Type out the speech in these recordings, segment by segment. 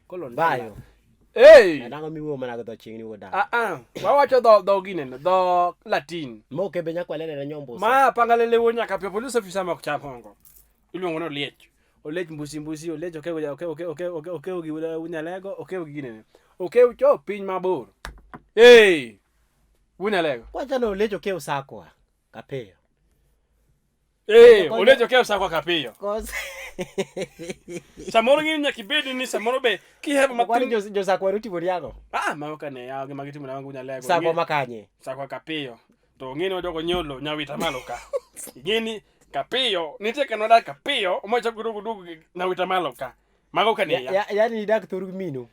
Kolo Bayo. Hey! Nango miwuoyo mana gi dho ching ni wuod dala. Ah ah, wawacho dho ginene, dho Latin. Moke be nyaka walene na nyombo. Ma pangalele wuod nyaka piyo police officer ma ok cham hongo. Iluongo ni Oliech. Oliech mbusi mbusi, Oliech okew okew okew okew okew okew gi Unyalego, okew gi ginene. Okew cho piny mabor. Hey! Unyalego. Wacha no Oliech okew sakwa. Kapiyo. Eh, Oliech okew sakwa kapiyo. Kos. Samoro ng'ini nyaka ibed ni samoro be kihero Kwani matin. jo jo sakwa rutimo riago. Ah, mago kane yawa gima gitimo na Unyalego. Sakwa makanye. Sakwa kapiyo. To ng'eni wajogo nyolo nyawita malo ka. Ng'eni kapiyo, nitie kano dak kapiyo, mochako duogo duogo nyawita malo ka. Mago kane ya. Yaani idak thur gi minu.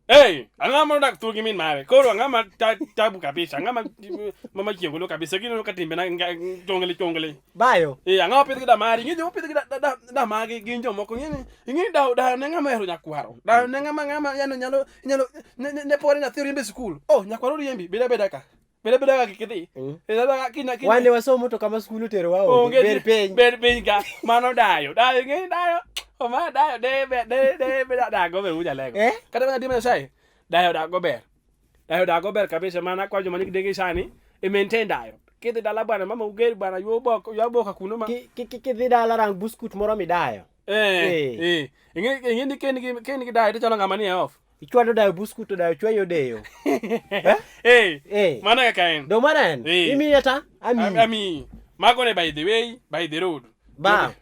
Hey, ang'ama modak thur gi min mare. Koro ang'ama tabu kabisa, ang'ama mama chiengolo kabisa, gineno ka timbe na chongli chongli. Bayo. Eh, ang'ama pidh gi damari, ing'e joma pidh gi damagi gin jomoko, ing'e ni ing'e ni dawo dayo ne ng'ama ohero nyakwaro. Dayo ne ng'ama ng'ama yani nyalo nyalo ne pore nyathi oriembe e sikul. Oh, nyakwaro oriembi, beda beda ka. Beda beda ka kik idhi. Beda beda ka kina kina. Wan ne wasomo to kama skul oterowa onge. Onge Ber piny. Ber piny ka. Mano dayo. Dayo ing'e ni dayo. Oma dayo de be de de be dago ber uja lego. Eh? Kata mana dima Nyasaye. Dayo dago ber. Dayo dago ber kabisa mana kwa joma nigi dege sani e maintain dayo. Kidhi dala bwana mama uger bwana ywa bok ywa boka kuno ma. Kidhi dala rang buskut moro midayo. Eh. Eh. Ing'e ing'e ni ken gi ken gi dayo to chalo ng'ama ni e off. Ichwado dayo buskut to dayo chwayo deyo. Eh. Eh. Mano kaka en. Do mano en? Eh. Imiya ta? Amiyi. Ami. Mago ne by the way, by the road. Ba.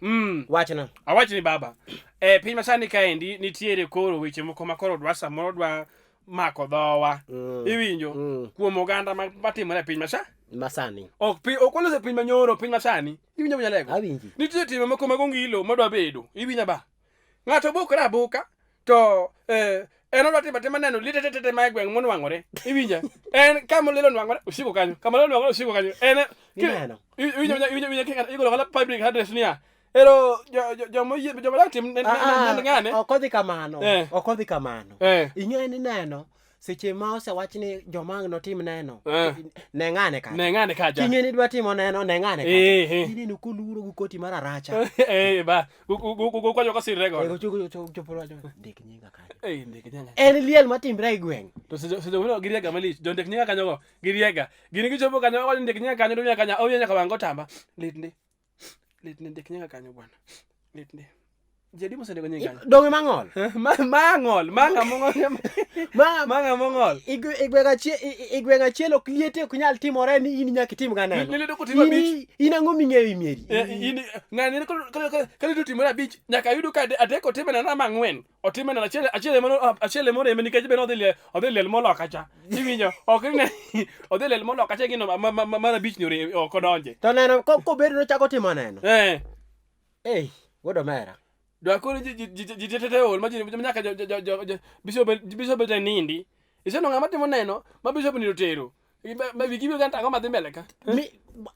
Wachna. Awach ni baba. Eh, piny masani kaendi nitiere koro weche moko ma koro dwa samoro dwa mako dhowa. Iwinjo? Kuom oganda matimore e piny masa. Masani. Ok pi ok waloso piny manyoro, piny masani. Iwinjo Nyalego? Awinji. Nitie timbe moko mag ongilo madwa bedo. Iwinjo ba? Ng'ato bukre abuka to en odwa timo atima neno liete tete ma e gweng' monwang'ore. Iwinja? En kama lilo onwang'ore osiko kanyo. Kama lilo onwang'ore osiko kanyo. En Ineno? Iwinjo iwinjo iwinjo igolo kata public address niya. Ero joma oyie joma dak tim ne ng'ane. Ok odhi kamano. Eh. Ok odhi kamano. Eh. Ing'e ni neno seche ma osewach ni joma ang' notim neno Eh. ne ng'ane kacha. Ne ng'ane kacha. King'e ni dwa timo neno ne ng'ane kacha. Eh, eh. Ineno koluro gi koti mar aracha. Eh ba go kwa sirre Eh, go. chopo wacho, ndik nyinga kanyo. Eh ndik nyinga. En liel matimre e gweng'. To seche seche moko giriega malich. Jo ndik nyinga kanyo go giriega. Gin gichopo kanyo wacho ndik nyinga kanyo do kanyo owiye nyaka wang' otamba. Lit ndi. Lit ndi ndik nyinga kanyo bwana. Lit ndi. Jadi mosendiko nyinga kanyo. Donge mang'ol? Ma ng'ol, ma ng'ama ong'ol. Ma Ma ng'ama ong'ol. Igweng' achiel ok liete ok nyal timore ni in nyaka itim ga neno. Liete ok otim abich. In ang'o ming'eyo i mieri? In ng'ani ka liete otimore abich nyaka yudo ka adek otime nana ma ang'wen. Otime nana achiel achiel ema achiel ema oreme nikech be nodhi liel odhi liel moloka cha. Iwinjo? Ok ni odhi liel moloka cha gino mar abich ni ok odonje. To neno kobedo nochako timo neno. Eh. Ei, wuod omera. Dwa koro ji te te ol ma ji nyaka jo bishop bishop te nindi. Iseneno ng'ama timo neno ma bishop nindo tero. Ma wigi biro ganta ang'o madhi mbele ka? Mi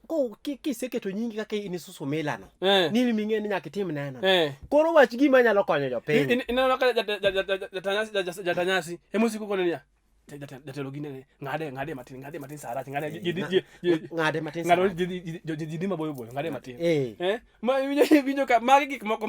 ko kiseketo nyingi kaka in isusu milano. Eh. Ni ming'e ni nyaka itim neno. Eh. Koro wach gima nyalo konyo jopiny. Ineno ka jatanyasi emosiko kone niya. Jatelo gine ng'ade ng'ade matin ng'ade matin sarach ng'ade ji ji ng'ade matin ng'ado ji ji dhi maboyo boyo ng'ade matin. Eh. Eh. Ma iwinjo ka magi gik moko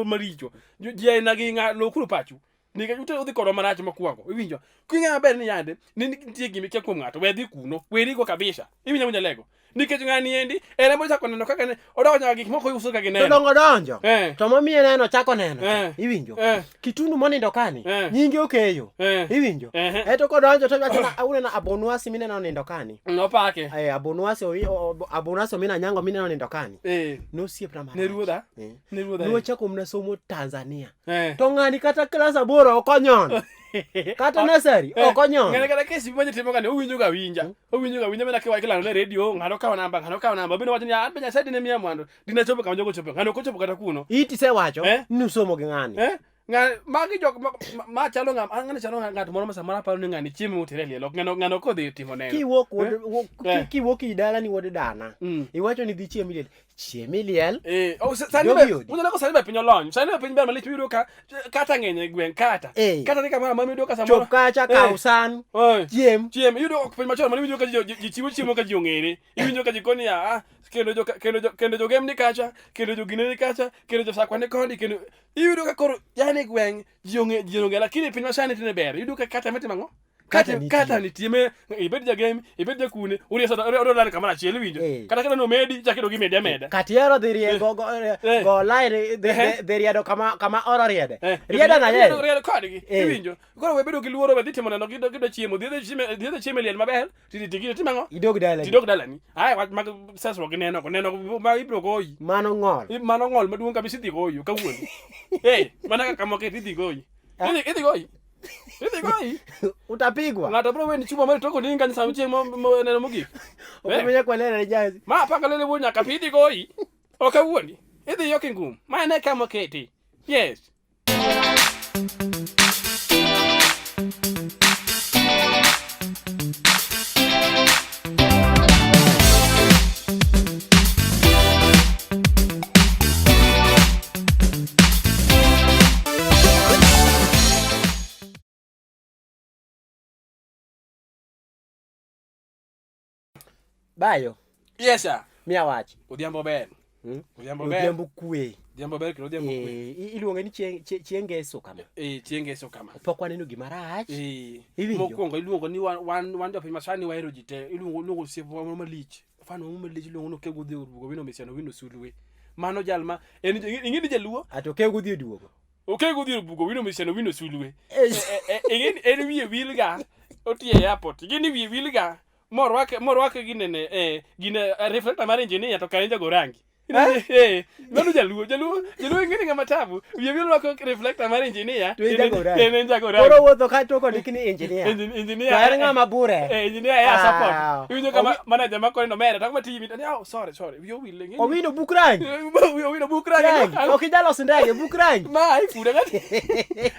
maricho. Ji aina gi ng'a lokuru pachu. Nikech ute udhi kodwa marach mokwongo. Iwinjo? King'e maber ni yande ni nitie gima ikia kuom ng'ato, we dhi kuno, werigo kabisa. Iwinjo winjo lego. Nikech ng'ani endi en ema ochako neno kaka ne odonjo nyaka gik moko iuso ka To gineno. dongo donjo. Eh. To momiye neno chako neno. Eh. Iwinjo? Eh. Kitundu monindo kani. Eh. Nyinge okeyo. Eh. Iwinjo? Eh. Eto kodonjo to wacho na auneno abonwasi mineno nindo kani. Nopake. Eh, abonwasi owi abonwasi omina nyango mineno nindo kani. Eh. Nosiepna marach. Ne ruodha. Eh. Ne ruodha. Nochako mana somo Tanzania. Eh. To ng'ani kata klas aboro ok onyon. Kata nursery ok onyon. Ng'ane kata kesi ma jitimo kani owinjo ga winja. Owinjo ga winja mana kiwa kilando ne radio, ng'ano kawo namba, ng'ano kawo namba. Bende wacho ni an be Nyasaye dine miya mwandu, dine chopo kama jogo chopo. Ng'ano ok ochopo kata kuno. Iti isewacho Eh? ni usomo gi ng'ani. Eh? Ng'ani magi jok ma chalo ng'ama an ng'ani chalo ng'at moro ma samoro aparo ni ng'ani chiemo otere e liel. Ok ng'ano ng'ano kodhi timo neno. Kiwuok wuod Eh? wuok- Eh. kiwuok i dala ni wuod dana. Iwacho ni dhi chiem liel. Chiem iliel. Eh, oh, sani Jogi be, odi. uneno ko sani be piny olony. Sani be piny ber malich miyudo ka kata ng'eny e gweng' kata. Eh. Kata ni kamoro amora miyudo ka samoro. Chop kacha kaw Eh. san. Oi. Chiem. Chiem. Iyudo ok piny machon mane iwinjo ka ji chiwo chiemo ka ji ong'ere. Iwinjo ka ji koni ya, ah, kendo jo kendo jo gem ni kacha, kendo jo gine ni kacha, kendo jo sakwa ni koni, kendo iyudo ka koro yani Yani gweng' ji ong'e ji ong'e lakini piny masani tinde ber. Iyudo ka kata mitimo ang'o? Kata Kata nitie. kata nitie me ibed jagem, ibed jakune, urie sada urie lal kamoro achiel iwinjo. Eh. Kata kata nomedi chak idogi medi ameda. Katiero dhi rie go go Eh. go line dhi Eh. dhi riedo kama kama oro riede. Eh, Riedo na riedo ye. riedo kodgi. Eh. Iwinjo. Koro we bedo gi luoro we dhi timo neno gido gido chiemo, dhi dhi chiemo dhi dhi chiemo e liel maber, ti ti ti timo ang'o? Idog dala. Tidog dalani. Ai wach mag sesruok gi neno go neno ma ibiro goyi. Mano ng'ol. Mano ng'ol maduong' kabisa idhi goyi kawuono. Eh, mana kaka moko idhi goyi. Idhi idhi goyi. Idhi goyi. Utapigwa. Ng'ato biro weni chuma mar toko ninga ni sama chieng' mo neno mogik. Ok umenya kwa lera jazi. Ma paka lele wuon nyaka pidhi goyi. Ok awuondi. Idhi yok e ngum. Ma en e kama oketi. Yes. Bayo, Yes sir. miya wach. Odhiambo ber. Hmm? Odhiambo ber. Odhiambo kwe. Odhiambo ber kendo odhiambo kwe. Eh, iluonge ni chieng' chieng' ngeso kama. Eh, chieng' ngeso kama. Pok waneno gima rach. Eh, Iwinjo? mokwongo iluongo ni wan wan, wan jopiny masani wahero ji te. Iluongo iluongo osiepwa moro malich. Fan moro malich iluongo ni Okego odhi orugo wino misiano wino sulwe. Mano jal ma en ing'e ni jaluo Ato Okego odhi oduogo. Okego odhi obugo wino misiano wino sulwe. Eh, Ing'e ni en wiye wilga otiyo e airport. Ing'e ni wiye wilga morwake morwake ginene eh gine reflector mar engineer to kare jago rangi. Eh? Eh, mano jaluo, jaluo, jaluo ing'e ni ng'ama tabu. Wiye wil rwako reflector mar engineer. To en jago rangi. En en jago rangi. Koro wuotho ka to kondik ni engineer. Engineer. To en ng'ama bure. Eh, engineer ya support. Ah. Iwinjo kama manager makoni no mere, to matimi. Oh, sorry, sorry. Wiye owil. ing'e ni- Owino buk rangi. Wiye owino buk rangi. Rangi. Ok inyal loso ndege, buk rangi. Ma ifude ng'ati.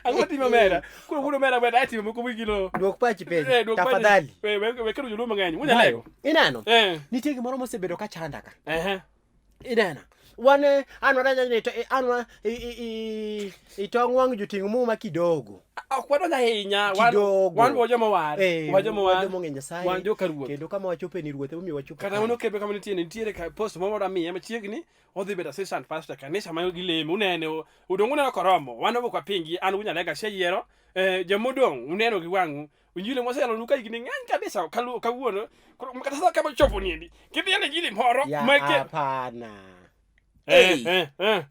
Ang'o timo omera? Koro wuod omera bende atimo moko wigilo. Duok pachi piny. Eh, duok pachi. Tafadhali. We we we kedo joluo mang'eny. Munyalego. Ineno? Eh. Nitie gimoro mosebedo ka chanda ka. Ehe. Ineno? Wan an wadonjo ni to an wa itong' wang' joting' muma kidogo. Ok wadonjo ahinya. Wan Kidogo. wan wa joma war. Eh, Wa joma war. wa joma ong'e Nyasaye. Wan joka ruoth. Kendo kama wachope ni ruoth emomiyo wachopo. Kata kae. mano kebe kama nitie nitiere ka post moro wadwa miye machiegni odhi bedo assistant pastor kanisa ma gileme unene udong' uneno koromo wan ok wapingi an Unyalega aseyiero eh, jomodong' uneno gi wang'u injili mwaseyalonu ka higni ng'eny kabisa kawuono koro kata sa kama chopo niendi kidhi yalo injili moro Ya, ma ke- hapana. Eh, eh, eh,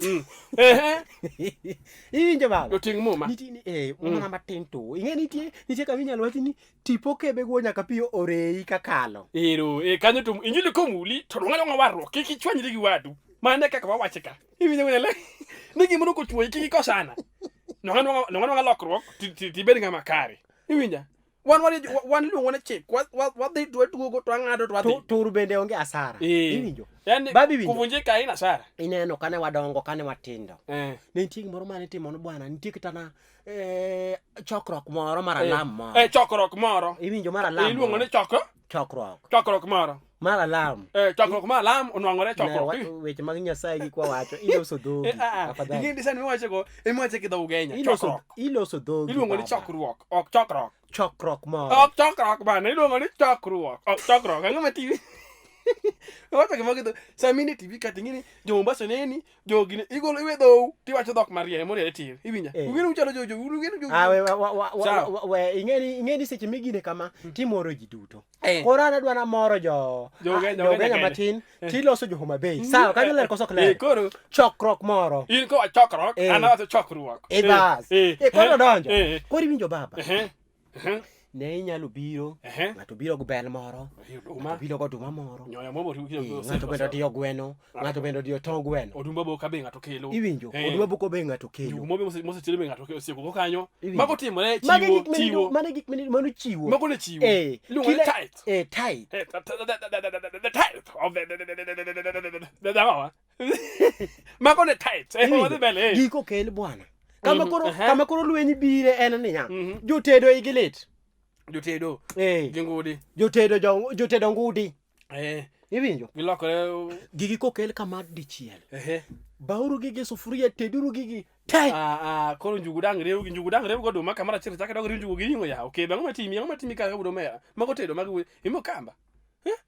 Eh, eh, Iwinjo baba? joting' muma Nitie ni eh mana matin to. Ing'e nitie nitie kama inyalo wachi ni tipo kebe go nyaka piyo oreyi kakalo. ero e kanyo to injili komuli to dong' adong'a warruok kik ichwanyri gi wadu mano e kaka wawache ka iwinjo wele ni gimoro kochuoyi kik ikosana nwang'a lokruok tibed ng'ama kare iwinja wan wan iluongo ni chik wadhi to waduogo to wang'ado to wadhi Tur bende onge asara. Eh. Iwinjo? Yani Babi winjo. kuvunjika haina hasara Ineno kane wadongo kane watindo. eh. Ne nitie gimoro mane itimo ni bwana nitie kata na chokruok moro mar alam moro. Eh, chokruok moro Iwinjo mar alam. iluongo ni moro. choko Chokruok. chokruok moro Mar alam. eh, chokruok mar alam onwang'ore Ne, chokruok weche mag Nyasaye gi kwa wacho iloso dhogi. Eh, ah, ah. Afadhali. Ing'e ni sani miwacho go emiwache gi dho Ugenya Iloso chokruok iloso dhogi. iluongo ni baba. chokruok ok chokruok Chokruok moro. ok chokruok bana iluongo ni chokruok ok chokruok ang'o ma TV wacho gima gi dho sama in e TV kata ing'e ni jo Mombasa neni jo gine igolo iwe dhou tiwacho dhok mariere moriere tir iwinja Eh. ugeno uchalo jo jo ugeno jo Ah, we, wa, wa, wa, wa, Sawa. wa, we, ing'eni ing'eni seche migine kama timoro ji duto. Eh. Koro an adwa namoro jo Jo Ugenya, jo Ugenya Ugenya kende. matin tiloso jo Homa Bay. Sawa, kanyo ler koso ok Eh, ler. koro Chokruok moro. in kowa chokruok Eh. an awacho chokruok E bas. Eh, E koro donjo. eh, Koro iwinjo baba. eh, eh, Ne inyalo biro, eh. ng'ato biro gi bel moro, Oduma ng'ato biro goduma moro. nyoyo mobo Eh, Ng'ato bende odiyo gweno, ng'ato bende odiyo tong gweno. odumba boka be ng'ato kelo Iwinjo, Eh. oduma boko be ng'ato kelo. njugu mobe mosetedo be ng'ato osieko go kanyo Iwinjo. mago timore Magi chiwo gik mane chiwo mane gik mane mano chiwo. mago ne chiwo Eh, iluongo ni kila- tithe Eh, tithe. Eh, the tithe of the mago ne tithe eh Iwinjo? wadhi mbele eh. Gik okel bwana. Kama Mhm, koro aha. kama koro lweny bire en niya. Mhm. Jotedo igi lit. Jotedo Eh, gi ngudi jotedo jo jotedo ngudi. eh Iwinjo? gilokore Gigi kokel kama dichiel. ehe Bauru gigi e sufuria, teduru gigi te. Ah, ah, koro njugu dang' riw gi njugu dang' riw goduma kamoro achiel chak dog riw njugu gi ring'o ya okebe ang'o matimi ang'o matimi kaka wuod omera mago tedo mago imo kamba Eh?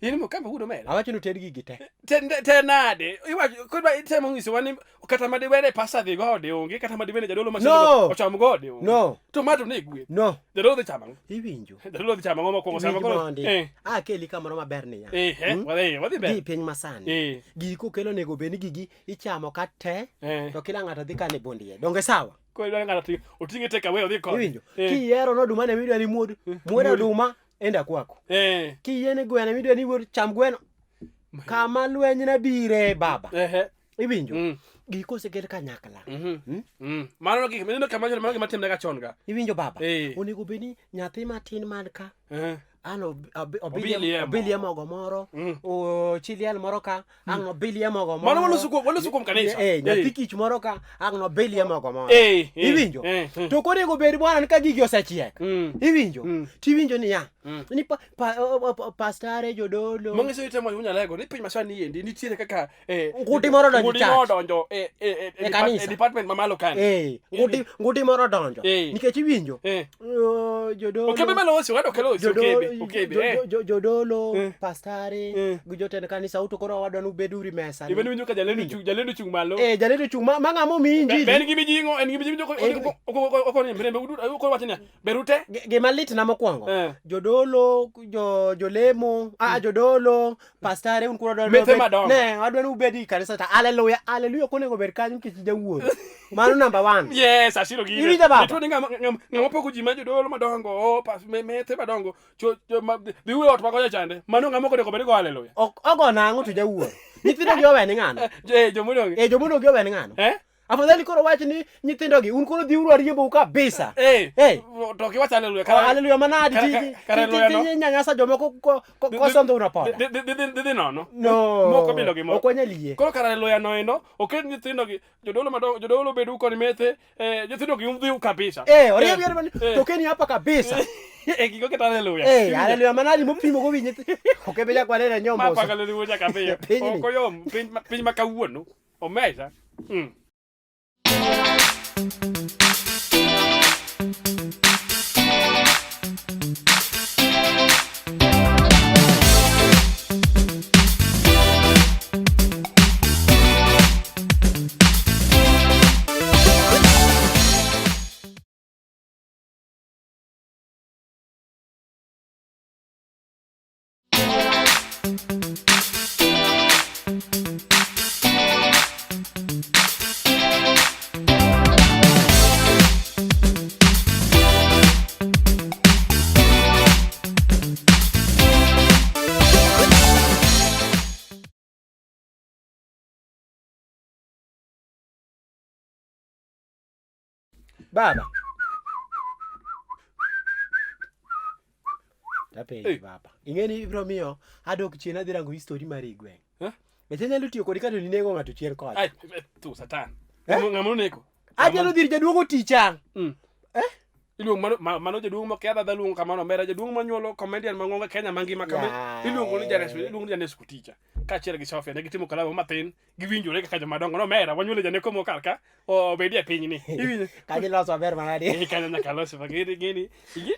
In mokamba wuod omera. Awacho ni oted gigi te. Te te nade? Iwacho kodwa itemo nyisowa ni kata ma diwene pasa dhi gode onge kata ma diwene jadolo ma No. ocham gode onge. No. To ma to ne gweth. No. Jadolo dhi chamo ang'o? Iwinjo. Jadolo dhi chamo ang'o mokwongo sama Iwinj koro. mondi. Eh. Akeli kamoro maber niya. Eh, eh, wadhi wadhi Gi ber. piny masani. Eh. Gigi kokelo onego bed ni gigi ichamo ka te Eh. to kila ng'ato dhi kane bondie. Donge sawa? Koro idwaro ng'ato oting'e take away odhi kode. Iwinjo? Eh. Kiyiero noduma ne midwa ni muod, muod oduma enda kwako. Eh. Kiyiene gweno midwa ni wuod cham gweno. Kama lweny ne bire baba. Ehe. Iwinjo? Mm. Gigi koseket kanyakla. Mhm. Mm. Mano gik mineno kama mano gima timne ga chon ga. Iwinjo baba? Eh. Onego bed ni nyathi matin man ka Eh. an Obilie mogo. obilie mogo moro Mm. o chi liel moro ka ang' obilie mogo moro Mano waloso kuom waloso kuom kanisa. Eh, nyathi kich moro ka ang' nobilie mogo moro Eh, eh, iwinjo eh, eh. to konego bed bwana ni ka gigi osechiek Mm. iwinjo Mm. tiwinjo niya Mm. ni pastare jodolo Manyiso ni temo unyalego ni piny masani endi nitiere kaka eh, Nguti moro odonjo nguti church. moro odonjo e, e, e, E kanisa. e department mamalo kanyo. Eh, nguti moro odonjo Eh. nikech iwinjo Eh. Jodolo Okebe malosi, wado kelosi, okebe, okebe. eh. jodolo Eh. pastare Eh. gi jotend kanisa uto koro wadwa ni ubed uri mesa ni. Ibende winjo ka jalendo chung, jalendo chung malo. Eh, jalendo chung' ma ng'ama omiyi Be injili en gi mijing'o, en gi mijing'o, En gi- okoni mirembe udu, okoni wacho niya, berute. Gima litna mokwongo Eh. jodolo jolemo jodolo pastare un koro wadwa ni Methe ubed- madongo. ne wadwa ni ubed i kanisa ta aleluya aleluya ok onego bed kanyo nikech jawuoro mano namba one Yes, asiro gino. Iwinjo baba? Nituo ni ng'ama pogo ji ma jodolo madongo, oh, methe madongo, dhi uru e ot ma kocha chande. Mano ng'ama ok onego bed ni go haleluya. Ok ogo nang'o to jawuoro nyithindo gi owe ni ng'ano Jomodong. eh jomodong gi owe ni ng'ano Eh? afadhali koro wach ni nyithindo gi un koro dhiuru ariembou kabisa Eh. Eh. To kiwacho haleluya. Haleluya manadi Kara haleluya no. nyanyasa jomoko kosondho una poda Dhi nono. no Moko bilo gimoro. ok wanyal yie Koro kar haleluya no endo, oket nyithindo gi jodolo madongo, jodolo bedu kod methe, nyithindo gi udhi kabisa. eh oriemb yore Eh. tokeni hapa kabisa Eh, gigo ket haleluya. eh haleluya manadi mopimo go wi nyithi ok ebe chak wanene nyombo Ma haleluya nyaka piyo. Pinyni. Ok oyom piny ma kawuono. Omesa. Baba. Tapenji Eh. baba. Ing'e ni ibiro miyo adok chien adhi rango history mari e gweng'. Eh? Nikech anyalo tiyo kodi kato ninego ng'ato chien kocha. Ai, tu satan. Eh? Ng'ama noneko. Anyalo dhi ir jaduong' oticha. Eh? Iluongo mano mano jaduong' mokia dhadha luongo kamano omera jaduong' manyuolo comedian mang'ongo Kenya mangima kama Yeah. iluongo ni Janes iluongo ni Janes Kuticha kaachiel gi Sofia ne gitimo kolabo mathin giwinjore kaka joma dongo nomera wanyuolo janeko moko kar ka obedi e pinyni iwinjo Kanyo iloso maber manade. Eh, kanyo nyaka los ma gini gini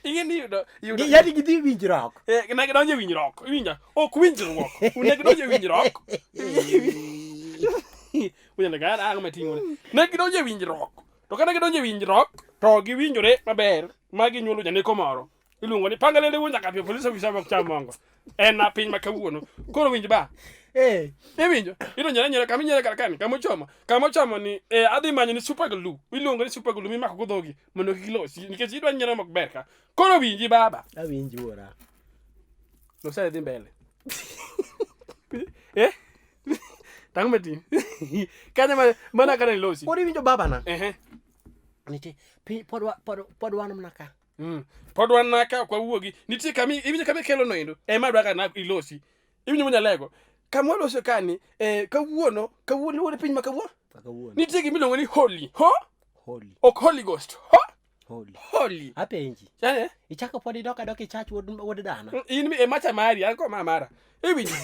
ing'eni yudo yudo Yani gidhi winjruok. Eh, ne gidonjo e winjruok iwinjo ok winjruok ne gidonjo e winjruok unyalo ga ang' mating'o ne gidonjo e winjruok to kane gidonjo e winjruok to giwinjore maber ma ginyuolo janeko moro iluongo ni panga lende wuon nyaka piyo police officer mok cham mongo en na piny ma kawuono koro winj ba Eh. iwinjo idonjo nyiero kama inyiero kar kani kama ochomo kama ochomo ni adhi manyo ni super glue iluongo ni super glue mimako go dhogi mondo kik losi nikech idwa nyiero mok ber ka koro winji baba Awinji wuora. Losare dhi mbele eh tang' matin kanyo mana kana ilosi Koro iwinjo babana. ehe Nitie piny pod wan mana ka. Pod wan na ka ok wawuogi nitie kama iwinjo kama ikelo no endo ema adwa ka na ilosi iwinjo munyalego kama waloso kani kawuono kawuono iluongo ni piny ma kawuono Kawuono. nitie gima iluongo ni holy ho Holy. ok holy ghost ho Holy. holy Apenji. yani Ichako pod idok adok e church wuod dana. In e macha mari an ko ma mara iwinjo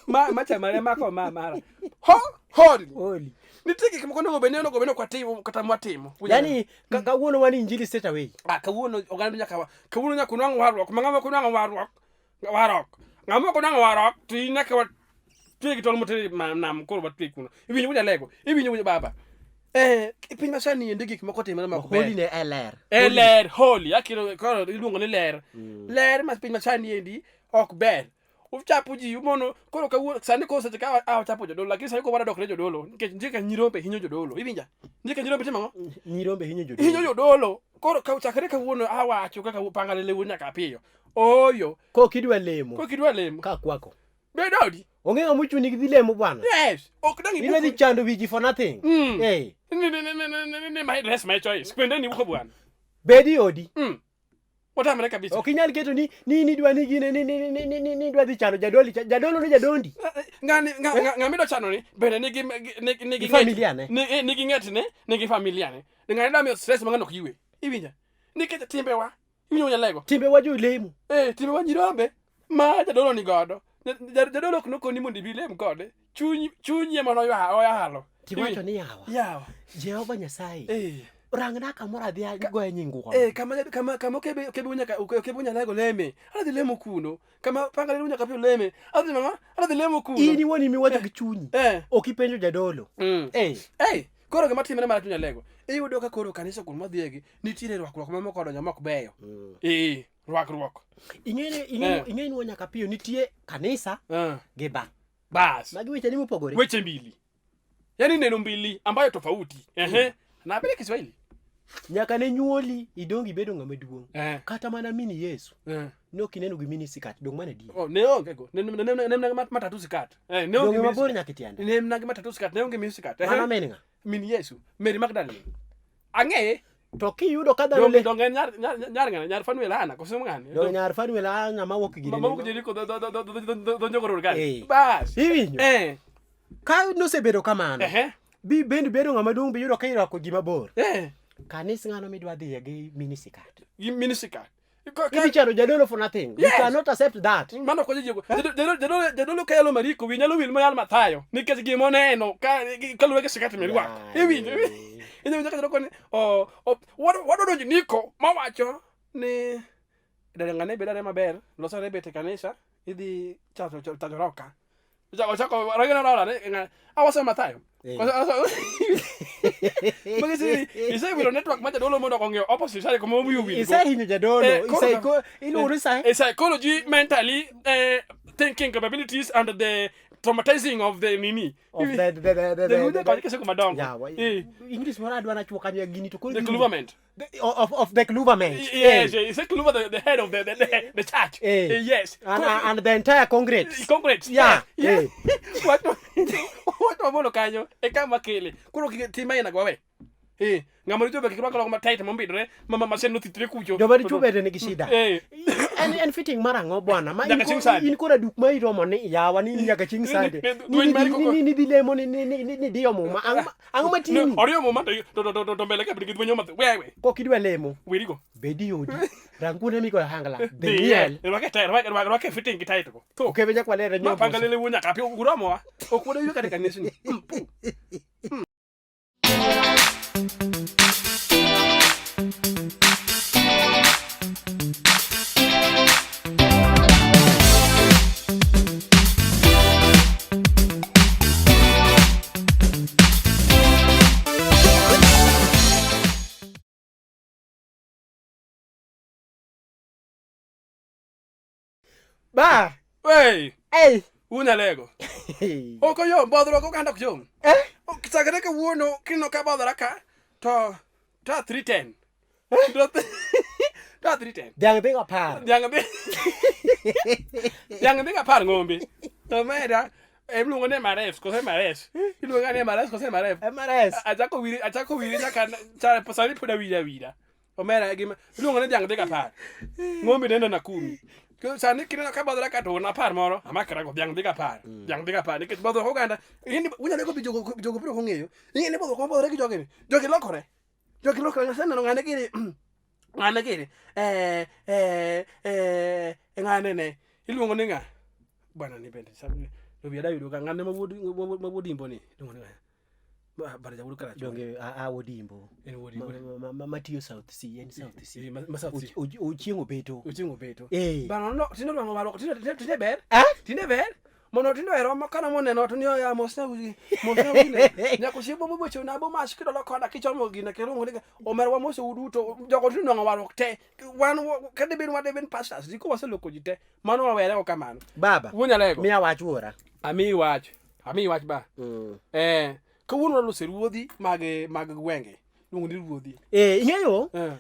ma macha mari ma ko ma mara ho holy Holy. nitie gik moko onego bed ni onego bed ni ok watimo kata mwatimo Yani kawuono wan injili straight away. Ah, kawuono oganda nyaka kawuono nyaka unwang' warruok ma ng'ama ok onwang'o warruok warok Ng'ama ok onwang'o warruok to in nyaka watwe gi tol moter nam koro watwe kuno. Iwinjo wuod Alego? Iwinjo wuod baba? Eh, piny masani endi gik moko timore ma ok ber. Holy ne e ler. E ler, holy, akiro koro iluongo ni ler. Ler ma piny masani endi ok ber. Uchapo ji umono koro kawuono sani koro seche ka a wachapo jodolo lakini sani koro wadok ne jodolo nikech nitie ka nyirombe hinyo jodolo. Iwinja? Nitie ka nyirombe timo ang'o? Nyirombe hinyo jodolo. Hinyo jodolo. Koro ka chakre kawuono awacho kaka panga lele wuod nyaka apiyo. Ooyo, Kok idwa lemo. kok idwa lemo. Ka kwako. Bed odi. Onge ng'ama ochuni gi dhi lemo bwana. Yes. Ok dang' Idwa dhi chando wiji for nothing. Eh. Ni ni ni ni ni ni my dress my choice. Kwende ni wuko bwana. Bedi odi. Watamre kabisa. Ok inyal keto ni ni ni idwa ni gine ni ni ni ni ni ni idwa dhi chando jadoli jadolo ni jadondi. Ng'ani ng'ama idwa chano ni bende nigi nigi Gi familia ne. Nigi ng'etne, nigi familia ne. Ng'ani dwa miyo stress ma ng'ano ok ywe. Iwinja? Nikech timbewa Iwinjo nyalego? Timbe wa jolemo. Eh, timbe wa nyirombe ma jadolo ni godo. Jadolo ok nokoni mondo ibi ilem kode. Chuny chunyi ema noyalo. Tiwacho ni yawa. Yawa. Jehova Nyasaye. Eh. Rangna kamoro adhi agoye nying wuon. Eh, kama kama kama okebe okebe nyaka okebe nyalego leme. Adhi lemo kuno. Kama panga lemo nyaka piyo leme. Adhi mama, adhi lemo kuno. In iwuon imiwacho gi chunyi. Eh. Ok ipenjo jadolo. Eh. Eh. Koro gima timore marach nyalego. Iyudo ka koro kanisa kuond madhiyegi nitiere rwakruok mamoko odonjo mok beyo. Eh, rwakruok. Ing'eni ing'eni ing'eni wuon nyaka piyo nitie kanisa gi ba. Bas. Magi weche ni mopogore. Weche mbili. Yaani neno mbili ambayo tofauti. Ehe. Na bila Kiswahili. Nyaka ne nyuoli idong ibedo ng'ama duong'. Eh. Kata mana mini Yesu. Eh. Ne ok ineno gi mini sikat dong' mana adier. Oh, ne onge go. Ne ne ne ne matatu sikat. Eh, ne onge Donge mabor nyaka tiende. Ne ne matatu sikat, ne onge mini sikat. Mano min ng'a? Min Yesu, Mary Magdalene. Ang'eye. To kiyudo ka dhano Donge le donge nyar nyar nyar ng'ane, nyar Fanuel Hana, koso ng'ane. donge nyar Fanuel a ng'ama wuok gine. Mama wuok Jeriko dho dho dho dho dho dho njogoro gani. Eh. Bas. Iwinjo? Eh. Ka nosebedo kamano. Ehe. Bi bende bedo ng'ama duong' biyudo ka irwako gima bor. Eh. Kanis ng'ano midwa dhiye gi mini sikat. Gi mini sikat. Idhi chando jadolo for nothing. Yes. We cannot accept that. Mano ok ojigo. Jadolo jadolo ka yalo Mariko wi nyalo wil mayal Mathayo nikech gima oneno ka kaluwore gi sikat mirwako. Iwinjo. Iwinjo kaka jadolo ni o wadwa donjo Niko mawacho ni dere ng'ane bed ane maber losore bet e kanisa idhi chacho chacho roka. Ochako ochako ragena rola ne awaso Mathayo. Magi isewiro network ma jadolo mondo ong'eyo opposite side kuma omiyo winjo. Isehinyo jadolo. Iluoro e psychology mentally thinking capabilities and the traumatizing of the nini. Of the the kisungu madongo. Yeah, English moro adwa nachuo kanyo gini to koro the cloverment. Of the cloverment. Yes, it's a clover, the head of the church. Yes. And the entire congress. Congress. Yeah. Yeah. What wabolo kanyo e kama kele. Koro tim aina go we. Eh, ng'ama dichuo be kik rwak law matight mombidore ma masin nothithre kucho. Joma dichuo bende nigi shida. En fitting mar ang'o bwana? Ma in kora duk ma iromo ni yawa ni nyaka chieng' Sunday. Ni ni dhi lemo ni ni diyo muma. Ang'o matimi? Oriyo muma to mbele ka bende gidwenyo matho. Wewe. Kok idwa lemo. Werigo. Bedi odi. Rang kuonde migoyo hangla. Dhi miel. Rwake tie, rwake fitting gi tight go. To. Okebe nyaka walere nyobo. Panga lele wuo nyaka pi uromowa. Ok wadwa kata kanisni. Ba. Wey. Hey. Unyalego. Ok oyom, bodhruok oganda ok yom. Eh? Chakre kawuono kineno ka bodhora ka to 310. To 310. Dhiang' dhi apar. Dhiang' dhi. Dhiang' dhi apar ng'ombe. To mera iluongo ni MRS koso MRS. Iluongo ni MRS koso MRF. MRS. Achako wiri achako wiri nyaka sani pod awira awira. Omera gima iluongo ni dhiang' dhi apar. Ng'ombe neno na kumi. Sani kineno ka bodhora ka to apar moro amakra go dhiang' dhi apar. Dhiang' dhi apar nikech bodhruok oganda ing'e unyalo go jogo jogo biro kong'eyo. Ing'e ni bodhruok mabodhore gi jogi ni. Jogi lokore. Jogi lokore aseneno ng'ane gini ng'ane gini eh eh eh ng'ane ne iluongo ni ng'a bwana ni bende wiya da yudo ka ng'ane ma wuod imbo ni iluongo ni ng'a. Bara jawuod Karachuonyo. Donge a Odimbo. En wuod Imbo. Matiyo South Sea, en South Sea. Eh, ma South Sea. Ochieng' obeto. Ochieng' obeto. Eh. Bana no tinde rwang'o warruok tinde tinde ber. Ah? Tinde ber. Mondo tinde ohero ma kana moneno to ni oya mosna uji. Mosna uji. Nyako chiemo bobocho na bo mash kidolo koda kichomo gina kirungo ni omerwa mose uduto jogo tinde nwang'o warruok te. Wan kade ben wan ben pastors diko waseloko ji te. Mano wawere go kamano. Baba. Wuon Nyalego. Miya wach wuora. Amiyi wach. Amiyi wach ba. Eh, kawuono walose ruodhi mag mag gwenge. Iluongo ni ruodhi. Eh, ing'eyo Eh.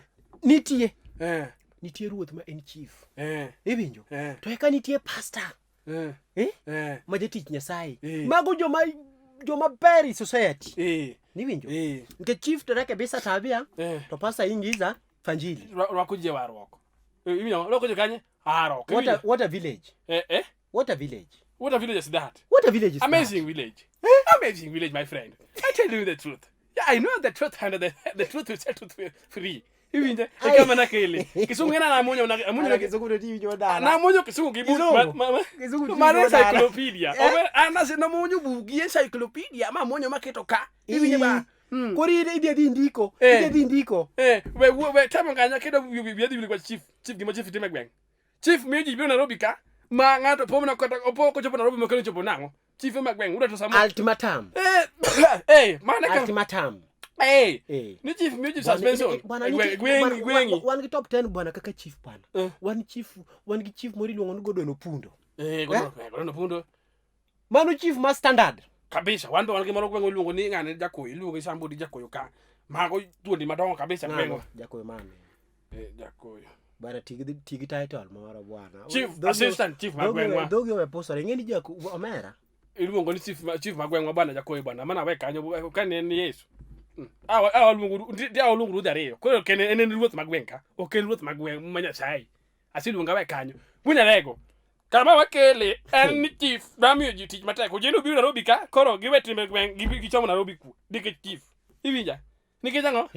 nitie Eh. nitie ruoth ma en chief. Eh. Iwinjo? Eh. To eka nitie pastor. Eh. Eh? Eh. Ma jatich Nyasaye. Eh. Mago joma joma ber e society. Eh. Niwinjo? Eh. Nikech chief to rekebisa tabia Eh. to pastor ingiza fanjili. Rwako ji e warruok. Iwinjo? Rwako ji kanye? Warruok. What a, what a village. Eh, eh? What a village. What a village is that? What a village is Amazing village. Amazing village, my friend. I tell you the truth. Yeah, I know the truth and the truth will set you free. Iwinje? E kama nakele. Kisungu ena namunyo that? namunyo Kizungu to tiwinjo dala. namunyo kisungu gi Kizungu. Kizungu tiwinjo mar dala. encyclopedia. Omer ana se namunyo bugi encyclopedia ma munyo maketo ka. Iwinje ba? Mm. Koro idhi adhi ndiko. Eh. Idhi adhi ndiko. Eh, we we temo kanya kedo wi dhi kwa chief. Chief gima chief timo e gweng'. Chief miyo ji biro Nairobi ka ma ng'ato po mana kata opo kochopo Nairobi ma kelo chopo nang'o? Chief ema gweng' udato samo. Ultimatum. Eh, eh, mana ka Ultimatum. eh. Eh. Ni chief miyo ji Bwana, suspension. eh, bwana, E nitie- gweng' bwana, gweng'i. Wan gi top 10 bwana kaka chief bwana. Eh. Wan chief, wan gi chief moro iluongo ni Godwin Opundo. Eh, godo godo pundo. Mano chief ma standard. Kabisa, wan be wan gi moro gweng' iluongo ni ng'ane jakoyo, iluongo gi Sambodi jakoyo ka. Mago thuondi madongo kabisa Ng'ano? gweng'wa. Jakoyo mane? Eh, jakoyo. Bwana tigi tigi title moro bwana. Chief, Dhogi- assistant chief ma gweng'wa. Dhogi owe pusore. Ing'e ni jaku omera. Iluongo ni chief chief ma gweng'wa bwana jakoyo bwana, mana we kanyo ka ne en Yesu. Awa awa luongo ndi awa luongo ruodhi ariyo. Koro ok en en ruoth ma gweng' ka, ok en ruoth ma gweng' ma Nyasaye. Aseluongo awe kanyo. Wunyalego. Kama wakele en ni chief dwa miyo ji tich matek. Ojende obiro Nairobi ka, koro giwe timbe gweng' gichomo Nairobi ku. Nikech chief. Iwinja? Nikech ang'o?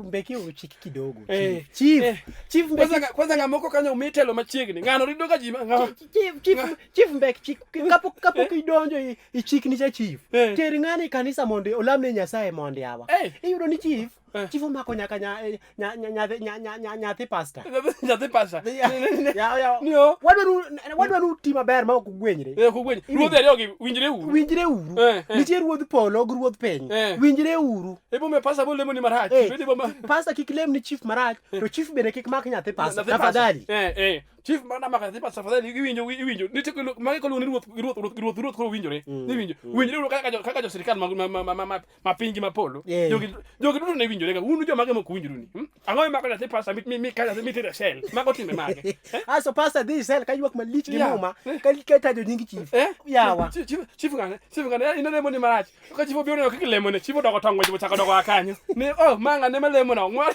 Mbeki ochik kidogo. Eh, Chief. eh. Chief Kwanza Mbeki. kwanza ng'amoko kanyo omi telo machiegni. Ng'ano rito ga ji ma ng'ama Chief, chief, chief Mbeki chik kapok kapok idonjo i chik ni cha chief. Eh. Ter ng'ani e kanisa mondo olamne Nyasaye mondo yawa. Eh. Iyudo ni chief, Eh. chief omako nyaka nya nya nya nya nya nya nya nyathi pastor. Nyathi pasa. Ya ya. Ni o. Wadwaro wadwaro uti maber ma ok ugwenyre. Eh, kugweny. Ruodhi ariyo gi winjre uru. Winjre uru. Eh, eh. Nitie ruodh polo gi ruodh piny. Eh. Winjre uru. Ebo me pasa bo lemo ni marach. Eh, Bende bo ma Pastor kik lem ni chief marach, to chief bende kik mak nyathi pastor. Nyathi pasa. Tafadhali. Eh, eh. Chief mana maka nyathi pasa tafadhali iwinjo iwinjo. Nitie kolo magi kolo ni ruoth ruoth ruoth ruoth ruoth koro winjore. Iwinjo. Winjre uru kaka jo kaka jo sirkal ma ma ma ma ma piny gi ma polo. Eh. Jogi jogi duto ne winjore ga. Un joma ge mok winjru ni. Hmm? Ang'o ma mako nyathi pasa mi mi ka nyathi mi tere sel. Mago timbe mage. Eh? Aso pastor dhi sel ka ywak malich gi Yeah. muma ka ka tajo nying chief. Eh? Yawa. Chief chief chief ngane. Chief ngane ina lemo ni marach. Ka chief obiro neno kaka lemone, chief odoko tong ng'wech bochako doko kanyo. Ni oh ma ng'ane ma lemona. Ng'wa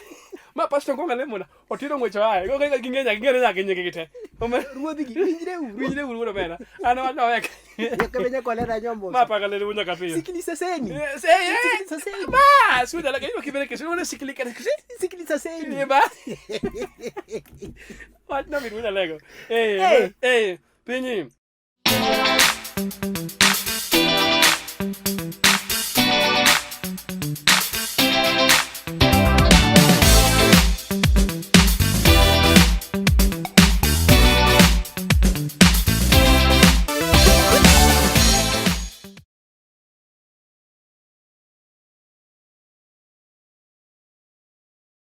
ma pastor ko ng'ane lemona. Otiro ng'wech oaye. Go ga ging'e nyaka ging'e nyaka nyinge gi te. Ome Ruodhi gi winjre uru. winjre uru wuod omera. An wach mawek. Nyaka be nyaka olera nyombo. Ma paka lele wunya kapiyo. Sikiliseseni. Eh, se eh. Sikiliseseni. Ba, suda la kayo kibere ke suda sikili ke se. Sikiliseseni. Ni ba. Wach no mit wunya lego. Eh, Eh. eh, pinyi.